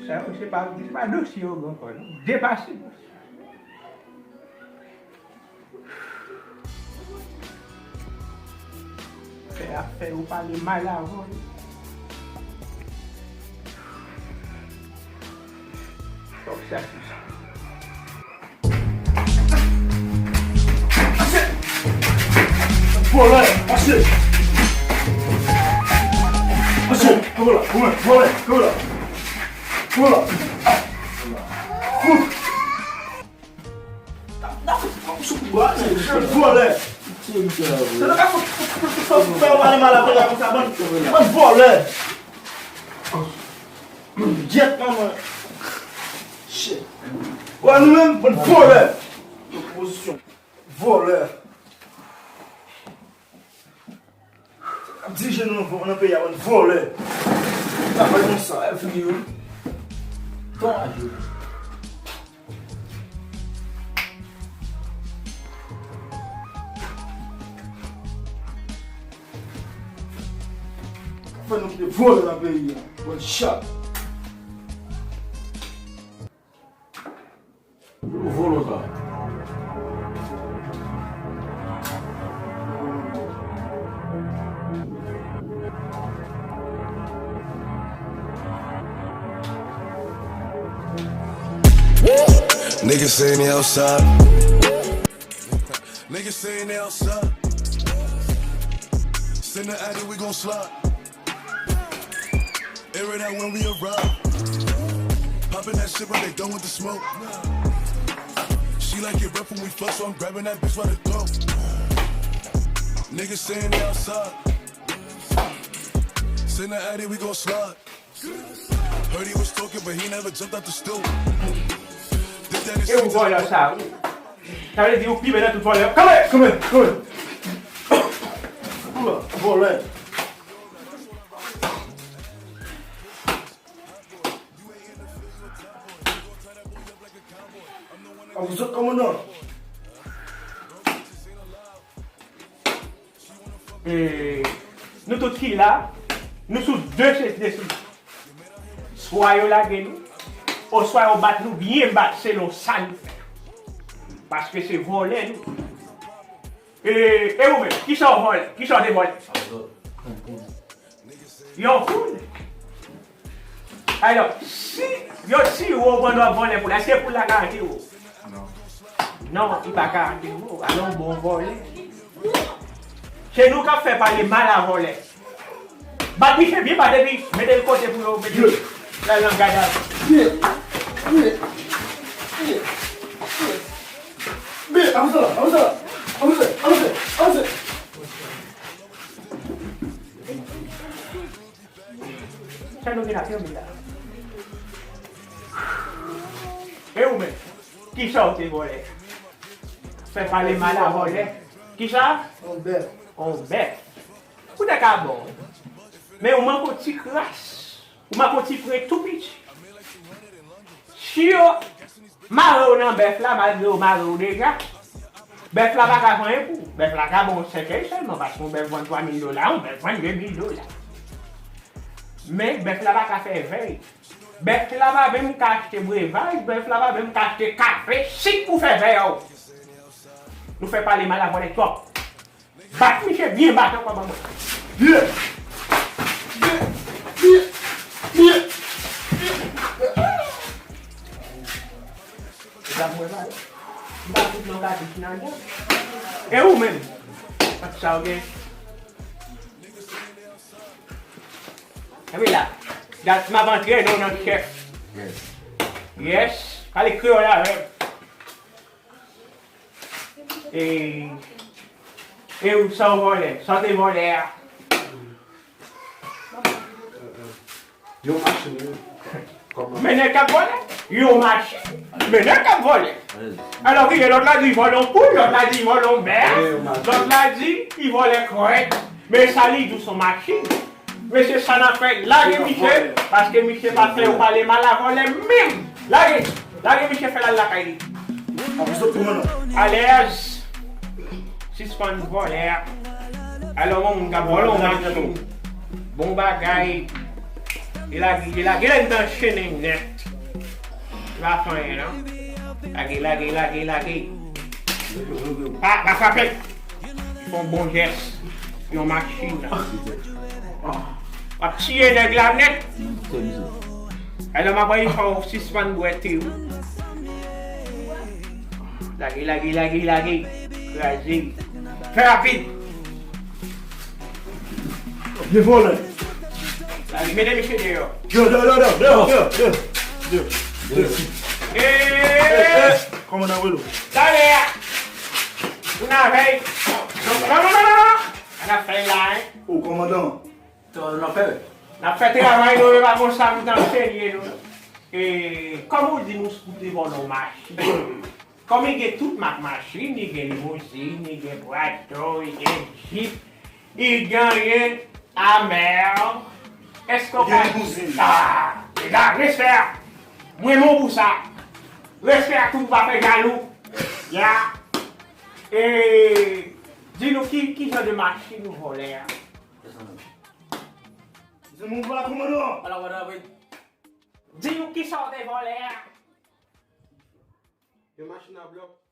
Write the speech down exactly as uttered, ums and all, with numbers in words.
Sa yo, se pa, se pa dosye yo gen ankò, non. Depase dosye. Fè afè yo pale mal avan yo. Fòk sa se sa. Vòlè, mache! Mache! Kòmè la, kòmè, vòlè, kòmè la. Kòmè la. Fout! Vòlè! Sa nan ka fout, fout, fout, fout, fout, fè yo pale mal avè la konsa, bann, bann vòlè! Gyèt manman. Shit. Wè nou menm, bann vòlè. Opozisyon. Vòlè. Ap dirije nou nan, nan peyi a, bann vòlè. Sa pa konsa, e figi yo. Ton a jwe. Fè nou kite vòlè nan peyi a. Bann chat. Vòlò sa. Niggas saying they outside. Niggas saying they outside. Send the addy, we gon' slide. Air it out when we arrive. Popping that shit, but they don't want the smoke. She like it rough when we fuck, so I'm grabbing that bitch by the throat. Niggas saying they outside. Send the addy, we gon' slide. Heard he was talking, but he never jumped out the stool. Did that and E ou shit to vòlè the sa, wi. Sa vle di ou pi bèl nan tout vòlè yo. Kanpe! Kanpe! Kanpe! Vòlè! Ap sot kòmandan. E, nou tout ki la, nou sou de chèz desizyon. Swa yo lage nou, oswa yo bat nou byen bat selon sa nou fè. Paske se vòlè nou. E, e ou menm, kisa w vòlè? Kisa w te vòlè? Yon poul. Alò, si yo tire w pandan w ap vòlè poul la, èske poul la ka atake w? Non. Non, li pa ka atake w. Alò, w bon vòlè. Se nou k ap fè pale mal a vòlè. Bat misye byen bat epi mete l kote pou yo mete l nan gad a. Byen, byen, byen, byen. Byen, avanse la, avanse la. Avanse, avanse, avanse. Sa nou gen ap yon la. E ou menm? Kisa w te vòlè? Fè pale mal a vòlè. Kisa? On bèf. On bèf. Ou te ka bon. Men ou manke yon ti kras. Ou manke yon ti pwen tou piti. Si yo mare w nan bèf la, malgre yo mare w deja, bèf la pa ka fè anyen pou ou. Bèf la ka ba w sèkèy sèlman, paske yon bèf vann twa mil dola, yon bèf vann de mil dola. Men bèf la pa ka fè vèy. Bèf la pa menm ka achte brevaj, bèf la pa menm ka achte kafe, sik pou fè vèy a w. Nou fè pale mal a vòlè twòp. Bat misye byen bat ankò ban mwen. Byen! Byen! Byen! Byen! Gad mwen la. M pa fout nan gade ki nan gad. E ou menm? Sa w gen? Epi la, dat m ap antre nou nan chèf. Yes. Yes. Pale kreyòl avè m. E, e ou sa w vòlè? Sa w te vòlè a? Yon machin, wi. Kòman? Men nèg k ap vòlè? Yon machin. Men nèg k ap vòlè. Wi. Alò, wi, lòt la di vòlè yon poul, lòt la di vòlè yon bèf, wi, yon machin. Lòt la di li vòlè krèk. Men sa li di w se yon machin. Mesye, sa n ap fè, lage misye, paske misye pa fè yo pale mal a vòlè menm. Lage, lage misye fè l al lakay li. Alèz, sispann vòlè a. Alò, yon moun k ap vòlè yon machin. Bon bagay. E lage, e lage, lè n t anchene nèt. Li pa fè anyen, non. Lage, lage, lage, lage. Pa, pa frape. Fè yon bon jès. Yon machin. W ap tiye nèg la nèt. Alò, m ap anvi fè w sispann bwè te, wi. Lage, lage, lage, lage. Kraze. Fè rapid. Vye vòlè. Lage, mete misye deyò. Deyò, deyò, deyò, deyò, deyò, deyò, deyò, deyò. Ee! Kòmandan Welo. Talè a! Ou nan vèy. Non, non, non, non, non, non. Sa n ap fè la, hein? O, kòmandan. Tò, n ap fè. N ap fè travay nou, e pa konsa nou t ap serye, nou. E, kòman w di nou sou te vòlè yon machin? Kòm li gen tout mak machin, li gen limozin, li gen Prado, li gen jip, li genyen Amèl. Èske w ka... Li gen limozin. Ah, e la, respè a. Mwen bon pou sa. Respè a tou, pa fè jalou. Ya. E, di nou ki, ki jan de machin ou vòlè a? Di nou vòlè kòmandan. Ala, wada, wi. Di nou ki sa w te vòlè a? Yon machin a blòk.